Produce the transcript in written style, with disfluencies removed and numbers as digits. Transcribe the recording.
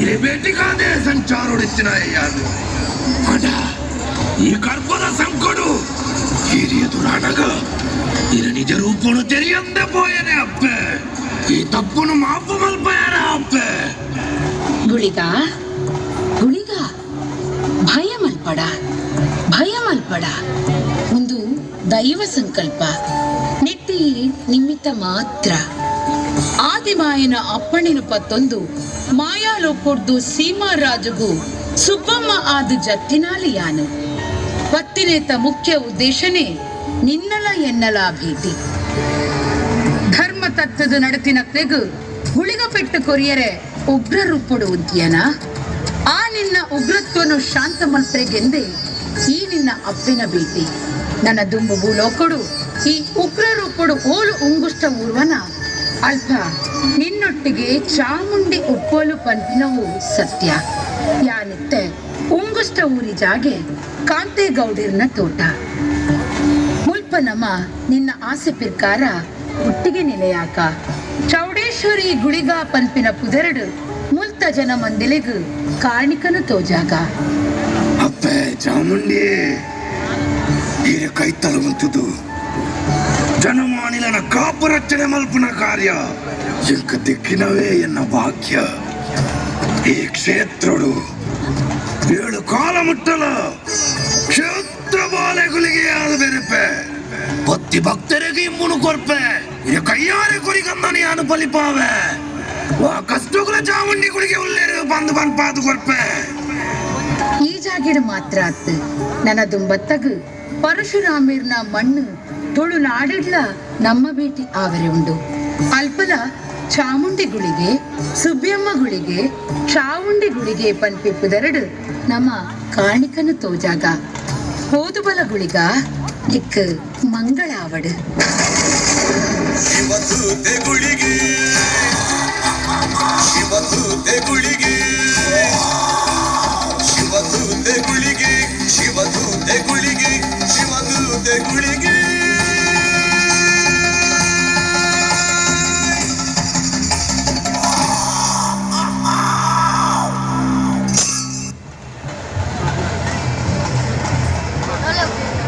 ಈ ಭೇಟಿಗಾದೆ ಸಂಚಾರೋಡಿತ್ತಿನ ಯಾರು ಆಂಡ ಈ ಗರ್ಭದ ಸಂಕಡು ಹಿರಿಯ ದುರಾನಗ ಇರ ನಿಜ ರೂಪನು ತೆರಿಯಂದೆ ಪೋಯನೆ ಅಪ್ಪೆ. ಈ ತಪ್ಪುನು ಮಾಪು ಮಲ್ಪಯನ ಅಪ್ಪೆ. ಗುಳಿಗ, ಗುಳಿಗ, ಭಯ ಮಲ್ಪಡ, ಭಯ ಮಲ್ಪಡ. ಒಂದು ದೈವ ಸಂಕಲ್ಪ ನೆಟ್ಟಿ ನಿಮಿತ್ತ ಮಾತ್ರ. ಆದಿಮಾಯನ ಅಪ್ಪಣಿನ ಪತ್ತೊಂದು ಮಾಯಾಲೋಕೊಡ್ದು ಸೀಮಾರಾಜುಗು ಸುಬ್ಬಮ್ಮ ಆದ ಜತ್ತಿನಾಲಿ ಯಾನು ಪತ್ತಿನೇತ ಮುಖ್ಯ ಉದ್ದೇಶನೇ ನಿನ್ನಲ ಎನ್ನಲ ಭೀತಿ. ಧರ್ಮ ತತ್ವದ ನಡತಿನ ತೆಗು ಗುಳಿಗ ಪೆಟ್ಟು ಕೊರಿಯರೆ ಉಗ್ರ ರೂಪಡು ಉದ್ಯನ. ಆ ನಿನ್ನ ಉಗ್ರತ್ವನು ಶಾಂತ ಮಲ್ಪರೆಗೆಂದೇ ಈ ನಿನ್ನ ಅಪ್ಪಿನ ಭೀತಿ. ನನ್ನ ದುಂಬು ಭೂಲೋಕಡು ಈ ಉಗ್ರ ರೂಪಡು ಓಲು ಉಂಗುಷ್ಟ ಊರ್ವನ ಅಲ್ಪ ನಿನ್ನೊಟ್ಟಿಗೆ ಚಾಮುಂಡಿ ಉಪ್ಪೋಲು ಪಂಪಿನವು ಸತ್ಯ. ಯಾನಿತ್ತೆ ಉಂಗುಷ್ಟ ಊರಿ ಜಾಗೆ ಕಾಂತೇಗೌಡಿರ್ನ ತೋಟ ಮುಲ್ಪ ನಮ ನಿನ್ನ ಆಸೆ ಪಿರ್ಕಾರ ಒಟ್ಟಿಗೆ ನೆಲೆಯಾಕ. ಚೌಡೇಶ್ವರಿ ಗುಳಿಗ ಪನ್ಪಿನ ಪುದರಡು ಮುಲ್ತ ಜನ ಮಂದಿಲೆಗು ಕಾರ್ಣಿಕನು ತೋಜಾಗ. ಅಪ್ಪೆ ಚಾಮುಂಡಿ, ಹಿರಿಯ ಕೈತಲು ಮುಂತುದು ಜನಮಾನಿಲನ ಕಾಪು ರಕ್ಷಣೆ ಮಲ್ಪುನ ಕಾರ್ಯ ಎಂಕ ದಿಕ್ಕಿನವೇ ಎನ್ನ ಭಾಗ್ಯ. ಈ ಕ್ಷೇತ್ರಡು ಏಳು ಕಾಲ ಮುಟ್ಟಲ ಕ್ಷೇತ್ರ ಬಾಲೆಗಳಿಗೆ ಅದು ಬೆರಪೆ ಭಕ್ತಿ ಭಕ್ತರಿಗೆ ಇಮ್ಮುನು ಕೊರ್ಪೆ. ಇದು ಕೈಯಾರೆ ಕುರಿಗಂದನಿ ಅನು ಬಲಿಪಾವೆ ವಾ ಕಷ್ಟಗುಲ ಚಾಮುಂಡಿ ಗುಳಿಗೆ ಉಲ್ಲೇರು ಬಂದು ಬಂದು ಕೊರ್ಪೆ. ಈ ಜಾಗೆಡ್ ಮಾತ್ರ ಅತ್ತು ನನ್ನ ದುಂಬತ್ತಗು ಪರಶುರಾಮಿರ್ನ ಮಣ್ಣು ತುಳು ನಾಡಿಡ್ಲ ನಮ್ಮ ಭೇಟಿ ಆವರೆ ಉಂಡು. ಅಲ್ಪಲ ಚಾಮುಂಡಿ ಗುಳಿಗೆ, ಸುಬ್ಬಿಯಮ್ಮ ಗುಳಿಗೆ, ಚಾವುಂಡಿ ಗುಳಿಗೆ ಪನ್ಪಿಪ್ಪುದರಡು ನಮ್ಮ ಕಾಣಿಕನು ತೋಜಾಗ. ಹೋದುಬಲ ಗುಳಿಗ, ನಿಕ್ ಮಂಗಳಾವಡು. ಶಿವದೂತೆ ಗುಳಿಗೆ, ಶಿವದೂತೆ ಗುಳಿಗೆ, ಶಿವದೂತೆ ಗುಳಿಗೆ, ಶಿವದೂತೆ ಗುಳಿಗೆ, ಶಿವದೂತೆ ಗುಳಿಗೆ.